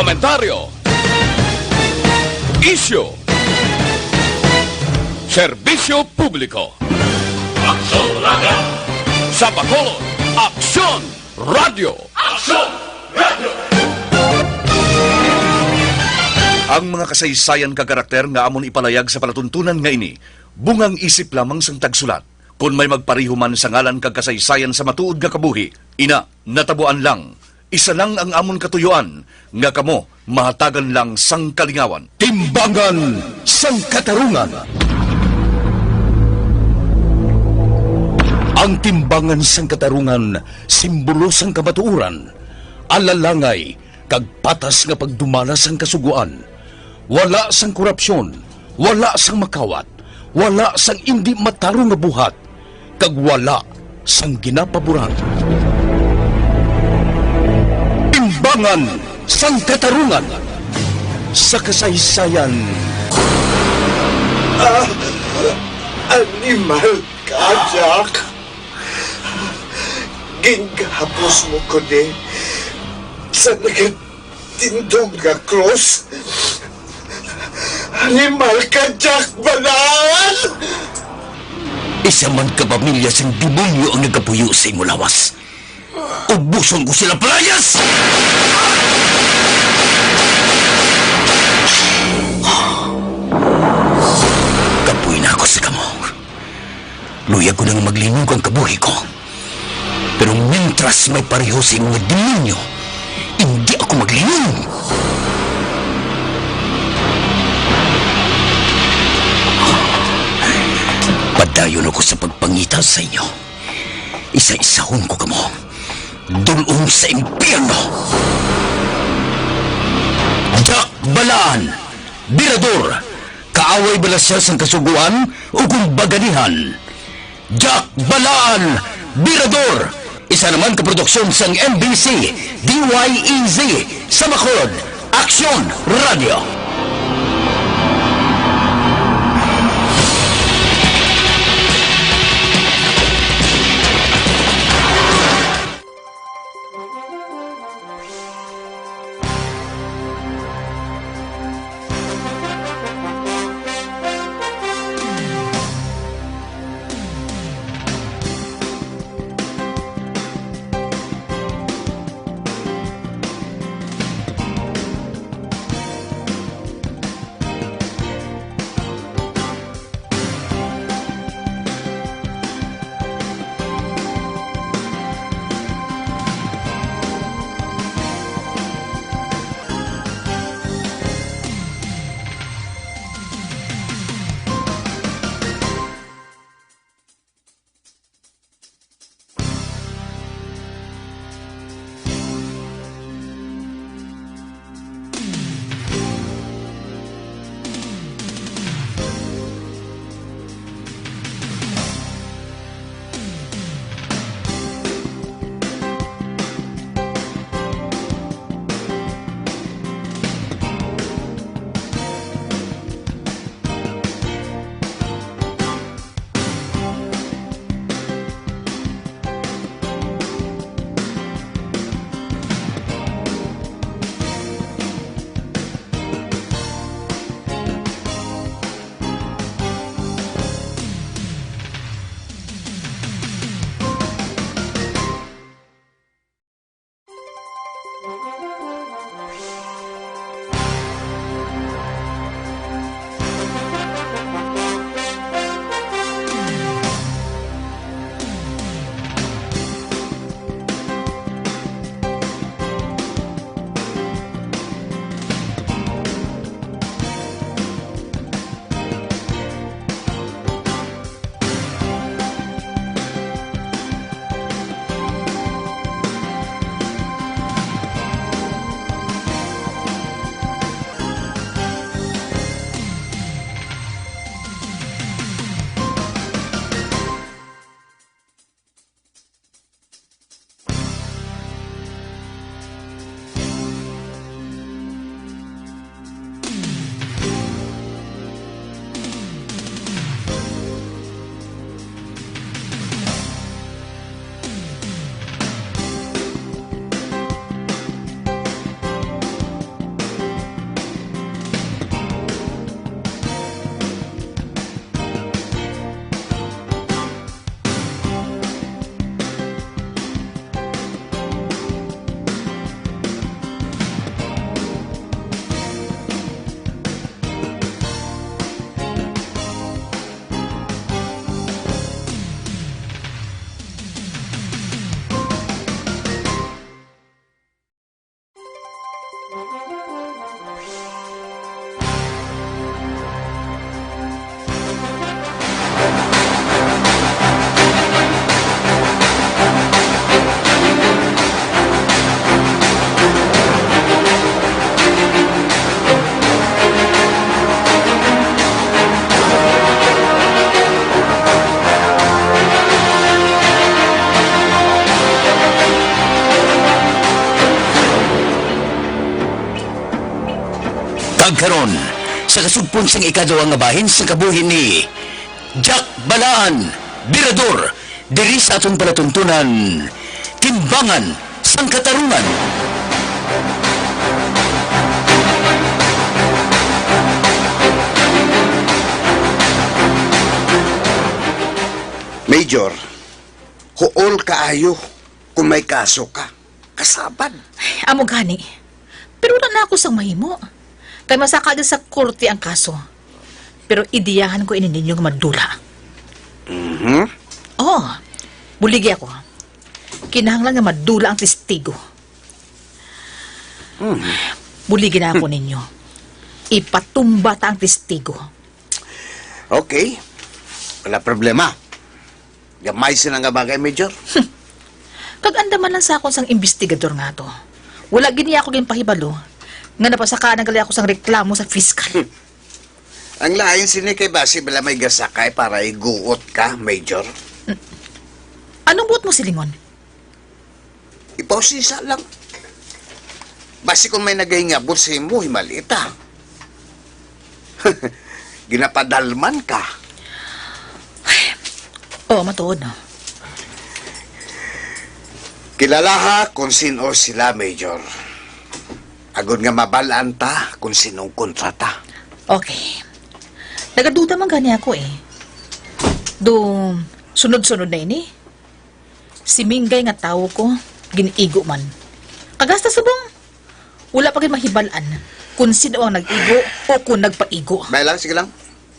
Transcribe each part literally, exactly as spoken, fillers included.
Komentaryo. Isyu. Serbisyo publiko. Aksyon Radio. Sa Bacolod, Aksyon Radio. Aksyon Radio. Ang mga kasaysayan kag karakter nga amon ipalayag sa palatuntunan nga ini, bungang isip lamang sang tagsulat. Kon may magpareho man sa ngalan kag kasaysayan sa matuod nga kabuhi, ina, natabuan lang. Isa lang ang amon katuyuan, nga kamo mahatagan lang sang kalingawan. Timbangan sang Katarungan. Ang timbangan sang katarungan, simbolo sang kamatuoran, alalangay, kag patas nga pagdumala sang kasugoan. Wala sang korupsyon, wala sang makawat, wala sang indi matarong nga buhat, kag wala sang ginapaboran. Timbangan sang Katarungan sa kasaysayan. Ah, animal ka, Jack. Gingahapos mo ko ni sa nagatindog nga krus. Animal ka, Jack Balaan! Isa man ka pamilya sang demonyo ang nagapuyo sa imo lawas. Ubuson ko sila, palayas! Kapoy na ako sa kamo. Luyag ko nang maglinog ang kabuhi ko. Pero mintras may pareho sa inyo nga demonyo, hindi ako maglinog. Padayon ako sa pagpangita sa inyo. Isa-isahon ko kamo. Dul-ong sa impyerno. Jack Balaan, Birador, kaaway bala sia sang Kasugoan o kung baganihan? Jack Balaan, Birador, isa naman ka produksyon sang M B C, D Y E Z, sa Bacolod, Aksyon Radio. Kag karon, sa kasugpon sang ikaduha nga bahin sang kabuhi ni Jack Balaan, Birador, diri sa aton palatuntunan, Timbangan sang Katarungan. Major, huol kaayo kung may kaso ka. Kasabad. Amo gani. Pero wala na ako sang mahimo. Kay masaka gid sa korte ang kaso. Pero ideyahan ko ini ninyo nga madula. Mhm. Oh, buligi ako. Kinahanglan nga madula ang testigo. Mhm. Buligi na ako ninyo. Ipatumba ta ang testigo. Okay. Wala problema. Gamay sila nga bagay, Major. Kag andam man lang sa akon sang imbestigador nga to. Wala gid niya ako ginpahibalo nga napasakaan na gali ako sang reklamo sa fiskal. Ang lain sini kay basi bala may gasakay para iguot ka, Major. Anong buot mo silingon? Ipausisa lang. Basi kung may nagahingabot sa imo, himalita. Ginapadalman ka. Oh, matuod na. Kilalaha kung sino sila, Major. Agod nga mabalaan ta kung sinong kontrata. Okay. Nagaduda man gani ako eh. Do, sunod-sunod na ini? Si Minggay nga tawo ko, gin-igo man. Kag hasta subong, wala pa gid mahibal-an kung sino ang nag-igo o kung nagpaigo. Bay lang, sige lang.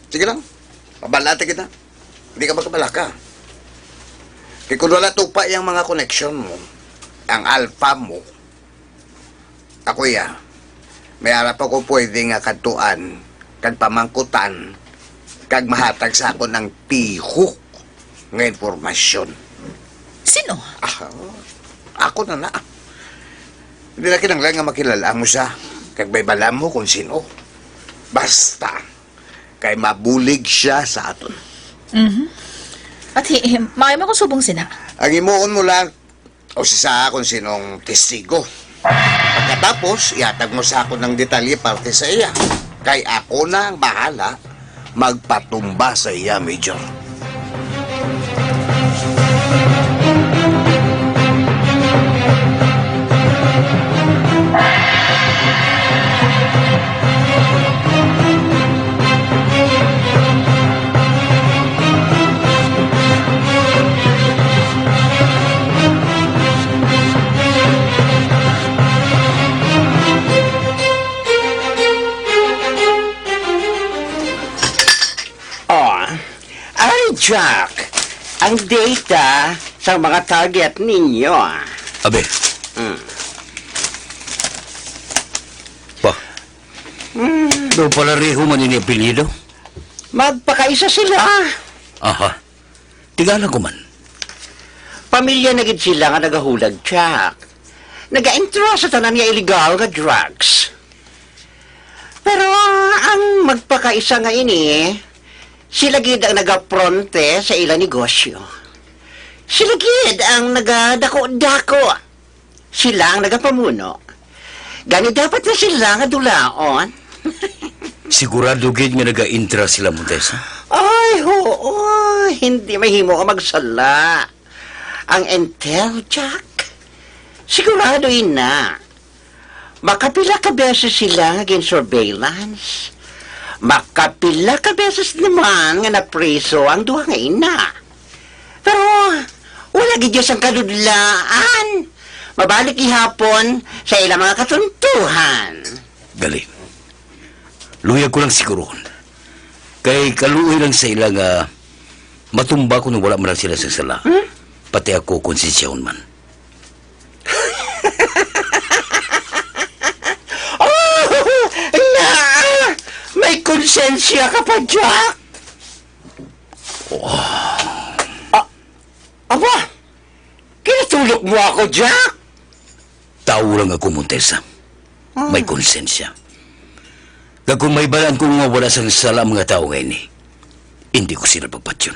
Sige lang. Pabalati kita. Hindi ka magkabalaka. Kay kung wala tupa yung mga koneksyon mo, ang alpha mo, ako iya, may ara pa ko pwede nga kadtuan kag pamangkutan kag mahatag sa akon ang tihok nga impormasyon. Sino? Ah, ako na na. Hindi na kinanglan nga makilala mo siya kag may bala mo kung sino. Basta, kay mabulig siya sa aton. Mhm. At hi-, hi-, maayo man kung subong sina. Ang himuon mo lang, o si sa akon sinong testigo. Pagkatapos, ihatag mo sa akon ang detalye parte sa iya. Kay ako na ang bahala magpatumba sa iya, Major. Oh, ari, Jack, ang data sa mga target ninyo. Abi. Mm. Pa. Mm. Daw pala reho man ini apelyido. Magpakaisa sila. Aha. Tingala ko man. Pamilya na gid sila nga nagahulag, Jack. Nagaentro sa tanan nga illegal nga drugs. Pero ang magpakaisa nga ini, sila gid ang nagapronte sa ila negosyo. Sila gid ang nagadako-dako. Sila ang nagapamuno. Gani dapat na sila nga dulaon. Sigurado gid nga nagaintra sila, Montesa? Ay, oo. Hindi mahimo nga magsala ang intel, Jack. Sigurado ina. Makapila ka beses sila nga gin-surveillance. Makapila ka beses naman nga napriso ang duha nga ina. Pero wala gid siyang kadudlaan. Mabalik gihapon sa ilang mga katuntuhan. Gali. Luyag ko lang siguruhon. Kay kaluoy lang sa ila nga matumba ko nung wala man lang sila sa sala. Hmm? Pati ako, konsensyahon man. Sensya ka pa, Jack? Ah, aba, kinatulok mo ako, Jack? Tawo lang ako, Montesa. Ah. May konsensya. Kag kung may balaan ko nga wala sang sala ang mga tawo nga ini, hindi ko sila pagpatyon.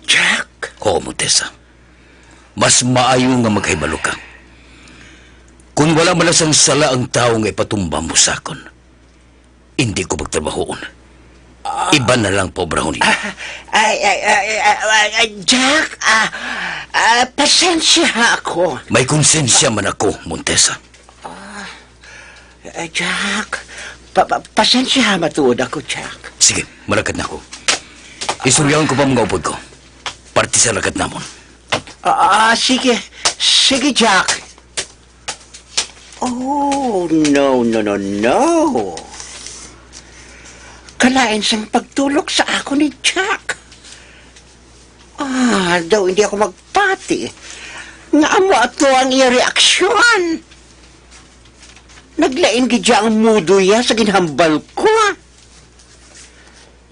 Jack? Oo, Montesa. Mas maayo nga maghibalo ka. Kung wala man lang sang sala ang tawo nga ipatumba mo sa akon, hindi ko pagtrabahoon. Ah. Iban na lang paobrahon niya. Ah, ay, ay, ay, ay, ay, ay, Jack, ah, ah, pasensya ako. May konsensya man ako, Montesa. Ah, eh, Jack, pa, pa, pasensya matuod ako, Jack. Sige, malakad na ako. Istoryahan ko pa mga upod ko. Parte sa lakad namon. Ah, ah, sige. Sige, Jack. Oh, no, no, no, no. Kalain sang pagtulok sa akon ni Jack. Ah, daw hindi ako magpati nga amo ato ang iya reaksyon. Naglain gid siya ang mudo niya sa ginhambal ko.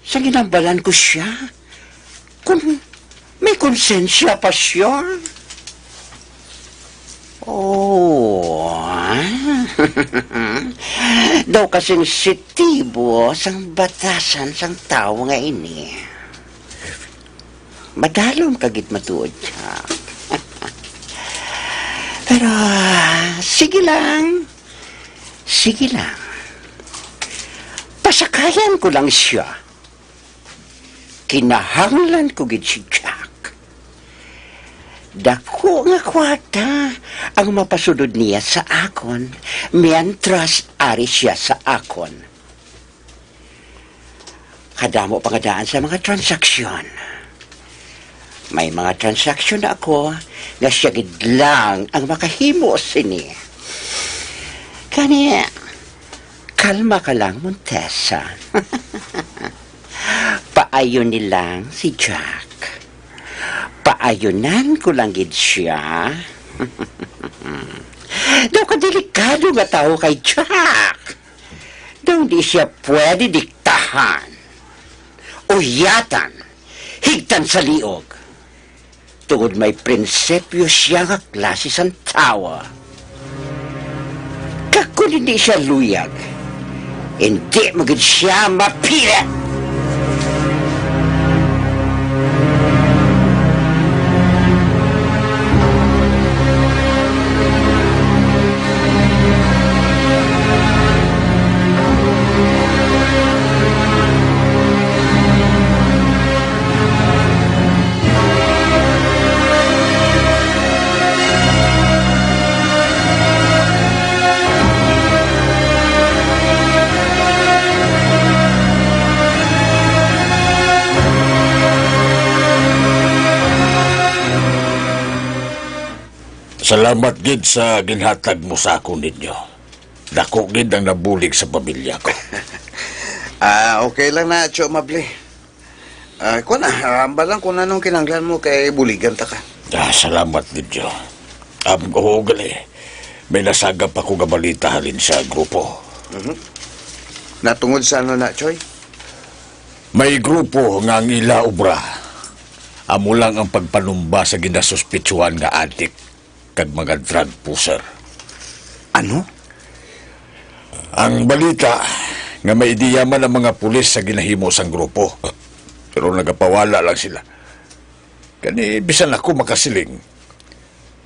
Sa ginhambalan ko siya, kung may konsensya pa siya. Oh. Daw kasensitibo sang batasan sang tawo nga ini. Madalom ka gid matuod, Jack. Pero, sige lang. Sige lang. Pasakayan ko lang siya. Kinahanglan ko gid si Jack. Dako nga kwarta ang mapasulod niya sa akon, mientras ari siya sa akon. Kadamo pa nga daan sa mga transaksyon. May mga transaksyon na ako nga siya gid lang ang makahimo sini. Gani, kalma ka lang, Montesa. Paayoni lang si Jack. Paayonan ko lang gid siya. Daw kadelikado nga tawo kay Jack. Daw di siya pwede diktahan, uyatan, higtan sa liog. Tungod may prinsipyo siya nga klase sang tawo. Kag kon hindi siya luyag, hindi mo gid siya mapili. Salamat gid sa ginhatag mo sa akon ninyo. Dako gid ang nabulig sa pamilya ko. Ah, okay lang na, Cho Mable. Ah, kuwan na, ah, hambal lang kung anong kinahanglan mo kay buligan ta ka. Ah, salamat gid, Cho. Am, oo, gali. May nasagap ako nga balita halin sa grupo. Mhm. Natungod sa ano na, Choy? May grupo nga ang ila obra amo lang ang pagpanumba sa ginasuspitsuhan nga adik kag mga drug pusher. Ano? Ang balita nga may ideya man ang mga pulis sa ginahimo sang grupo, pero nagapawala lang sila. Gani, bisan ako makasiling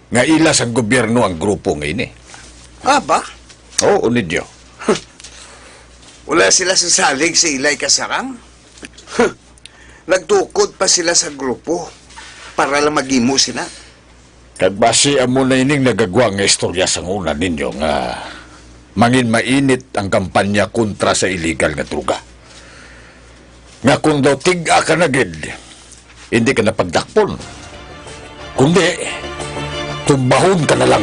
nga ila sang gobyerno ang grupo nga ini. Ah, ba? Oo, ninyo. Wala sila sa salig sa ilay kasarang? Nagtukod pa sila sa grupo para lang maghimo sila. Kag basi amo na ining nagagwa nga istorya sang una ninyo nga mangin mainit ang kampanya kontra sa iligal nga droga. Nga kung daw tig-a ka na gid, hindi ka na pagdakpon. Kundi, tumbahon ka na lang.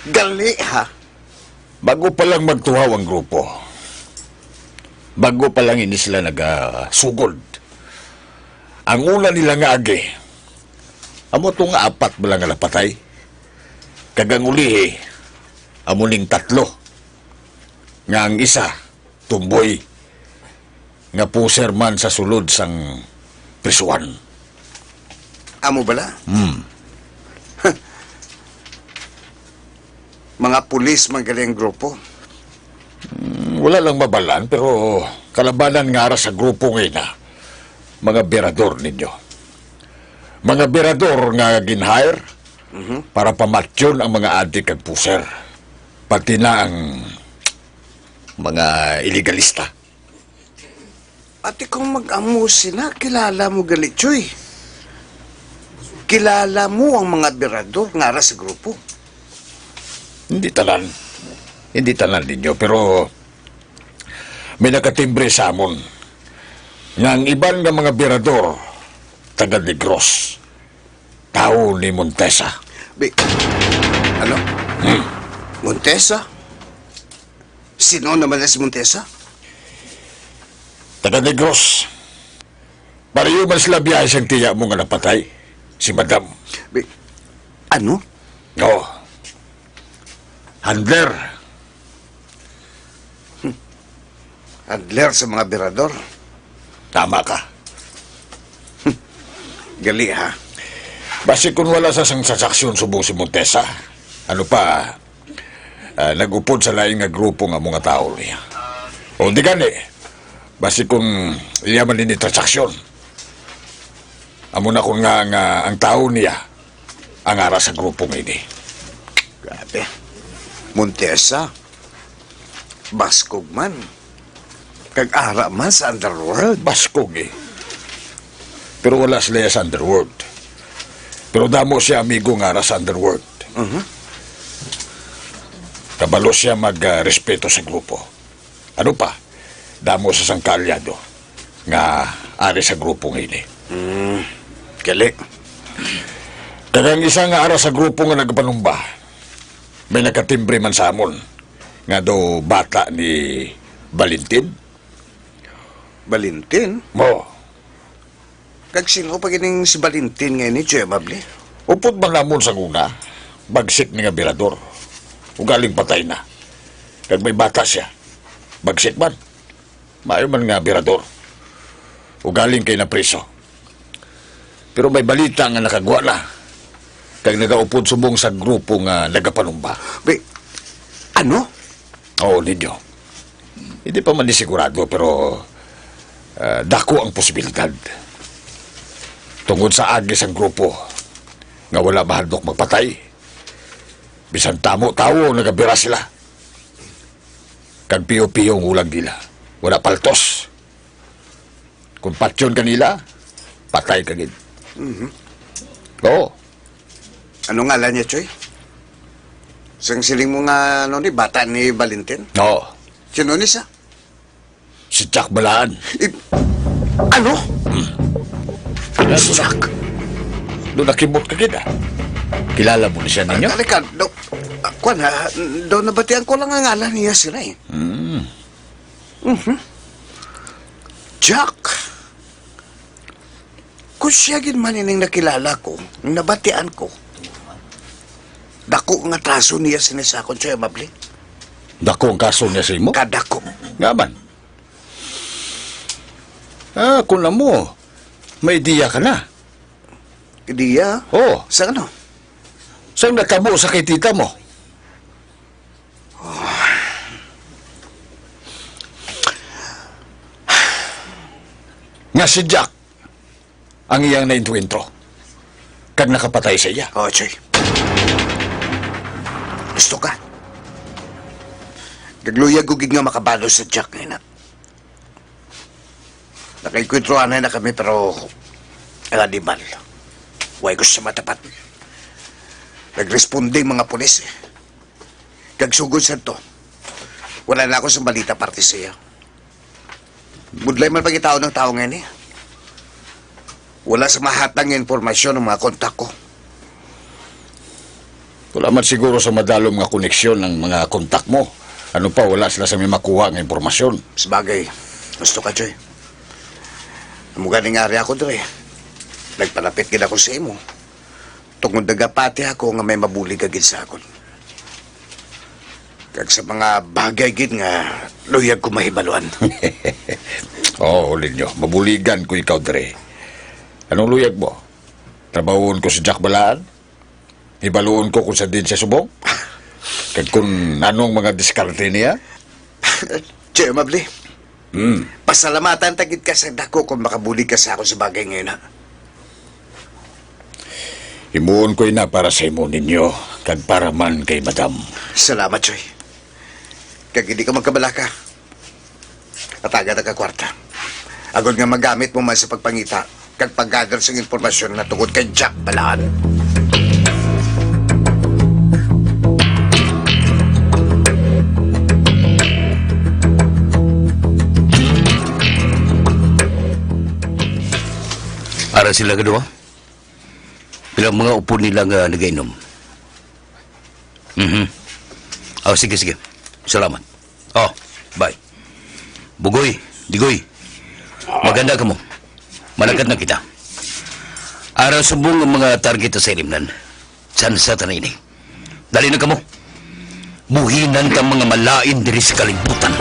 Gali, ha? Bago pa lang magtuhaw ang grupo, bago pa lang ini sila nagasugod, ang una nila nga agi, amo to nga apat bala nga napatay. Kag ang ulihi, amo ning tatlo, nga ang isa tumboy nga puser man sa sulod sang prisuhan. Amo bala? Hmm. Mga pulis man gali ang grupo. Hmm, wala lang mabalaan, pero kalabanan nga ara sa grupo nga ina, mga birador ninyo. Mga birador nga gin-hire Mhm. para pamatyon ang mga adik kag puser. Pati na ang mga ilegalista. Ati kung mag-amo sila, kilala mo gali, Choy. Kilala mo ang mga birador nga ara sa grupo. Hindi tanan. Hindi tanan ninyo, pero may nakatimbre sa amon nga ang iban nga mga birador taga Negros, tawo ni Montesa. Bi-, ano? Hmm. Montesa? Sino naman na si Montesa? Taga Negros. Pareho man sila biyahe sang tiya mo nga napatay, si Madam. Bi-, ano? Oo. Handler. Handler sa mga birador. Tama ka. Gali, ha? Basi kung wala sa sang transaksyon subong si Montesa, ano pa, ah, nag-upod sa lain nga grupo nga mga tawo niya. O di gani, basi kung iya man ini transaksyon, amo na kun nga, nga ang tawo niya ang ara sa grupo nga ini. Grabe. Montesa, baskog man. Kag ara man sa underworld. Baskog, eh. Pero wala sila sa underworld. Pero damo siya amigo nga ara sa underworld. Mhm. Kabalo siya mag, ah, respeto sa grupo. Ano pa? Damo sa sang kaalyado nga ari sa grupo nga ini. Hmm, gali. Kag ang isa nga ara sa grupo nga nagapanumba, may nakatimbre man sa amon nga daw bata ni Valentin. Valentin? Mo. Kag sino pa gining si Valentin nga ini, Choy Amable? Upod man namon sa una, bagsik ni nga birador. Ugaling patay na. Kag may bata siya. Bagsik man. Maayo man nga birador. Ugaling kay napriso. Pero may balita nga nakagwa na. Kag nagaupod subong sa grupo nga nagapanumba. Wait, ano? Oo, ninyo. Hindi pa man ni sigurado, pero, ah, dako ang posibilidad. Tungod sa agi sang grupo nga wala mahadlok magpatay, bisan tamo tawo nagabira sila. Kag piyo-piyo ang ulag nila. Wala paltos. Kung patyon ka nila, patay ka gid. Mhm. Oo. Ano ngalan niya, Choy? Sang siling mo nga, ano ni, bata ni Valentin? Oo. Sino ni sa? Si Jack Balaan. I-, ano? Hmm. Si Jack? Do nakimot ka gid, ah. Kilala mo ni siya ninyo? Ah, tali ka, do, ah, kwan, ha, do nabatian ko lang ang ngalan niya sila, eh. Hmm. Mhm. Jack. Kung siya gid man ining nakilala ko, nabatian ko, dako nga traso niya sini sa akon, Choy Amable. Dako ang kaso niya sa imo? Kadako. Nga man? Ah, kung amo, may ideya ka na. Ideya? Oo. Sa ano? Sa natabo sa kay tita mo. Nga si Jack ang iyang naentro-entro kag nakapatay sa iya. Oh, Choy. Gusto ka? Nagluyag ko gid nga makabalo sa Jack nga ina. Nakaengkwentro anay na kami, pero ang animal, way ko siya matapat. Nagresponde ang mga pulis, eh. Kag sugod sa to, wala na ako sa balita parte sa iya. Budlay man pagitaon ng tao ngayon, eh. Wala sa mahatag nga impormasyon ang mga kontak ko. Wala man siguro sa madalom nga koneksyon ang mga kontak mo. Ano pa, wala sila sa may makuha nga impormasyon. Sabagay, gusto ka, Choy. Amo gani nga ari ako diri. Nagpalapit gid ako sa imo. Tungod nagapati ako nga may mabulig ka gid sa akon. Kag sa mga bagay gid nga luyag ko mahibaluan. Oo, Linyo, mabuligan ko ikaw diri. Anong luyag mo? Trabahoon ko si Jack Balaan? Hibaluon ko kung sa din siya subong? Kag kung anong mga diskarte niya? Che, amable. Hmm. Pasalamatan ta gid ka sa dako kung makabulig ka sa ako sa bagay ngayon, ha? Himuon ko ina para sa imo, Ninyo, kag para man kay Madam. Salamat, Choy. Kag hindi ka magkabalaka. Hatagan ta ka kwarta. Agod nga magamit mo man sa pagpangita kag pag-gather sang impormasyon nga tungod kay Jack Balaan. Ara sila kadua? Pila ang mga upod nila nga nagainom? Mhm. Oh, sige, sige. Salamat. Oh, bye. Bugoy, Digoy. Maganda ka mo. Malagad na kita. Ara subong ang mga target sa ilimnan. San sa tanan ini? Dali na kamo. Buhinan ta mga malain diri sa kalibutan.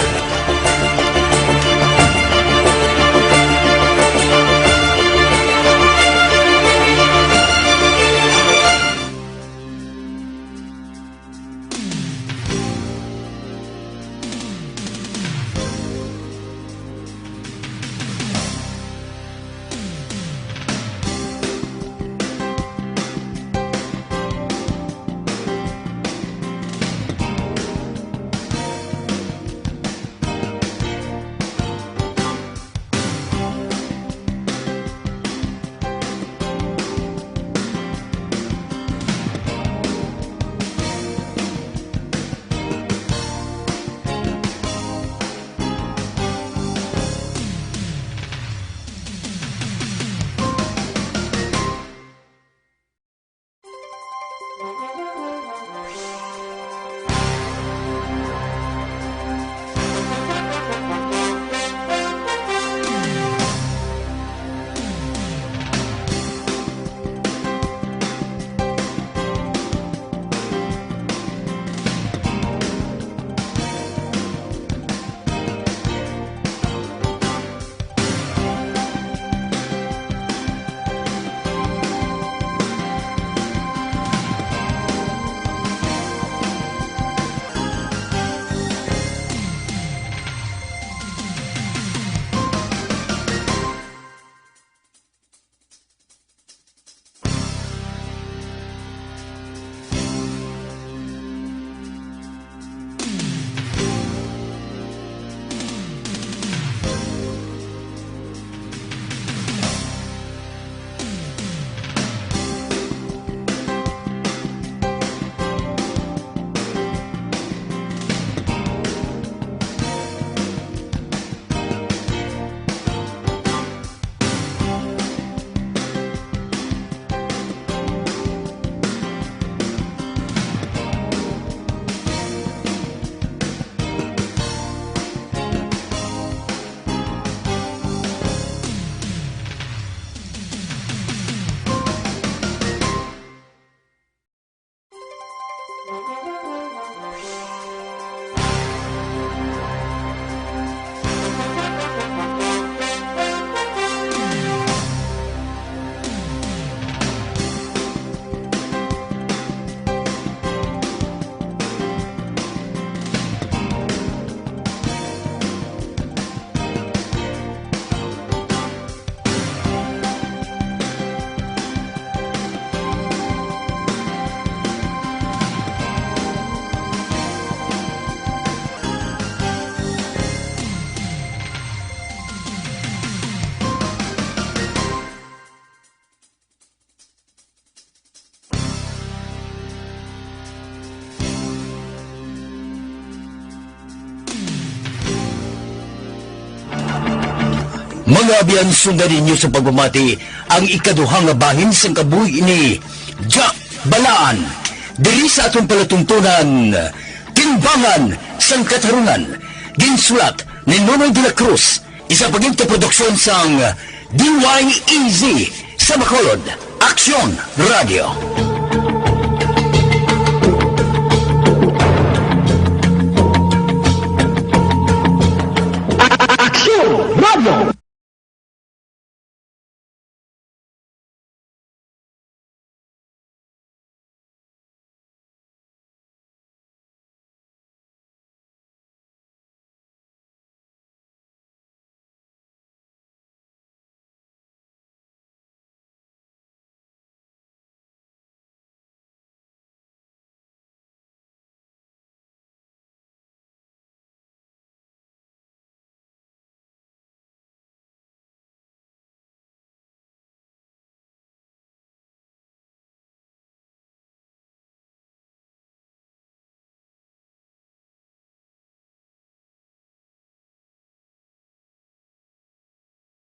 Mga abyan, sundan ninyo sa pagpamati ang ikaduha nga bahin sang kabuhi ni Jack Balaan. Diri sa atong palatuntunan, Timbangan sang Katarungan, ginsulat ni Nonoy de la Cruz, isa pagin ka produksyon sang D Y E Z sa Bacolod, Aksyon Radio.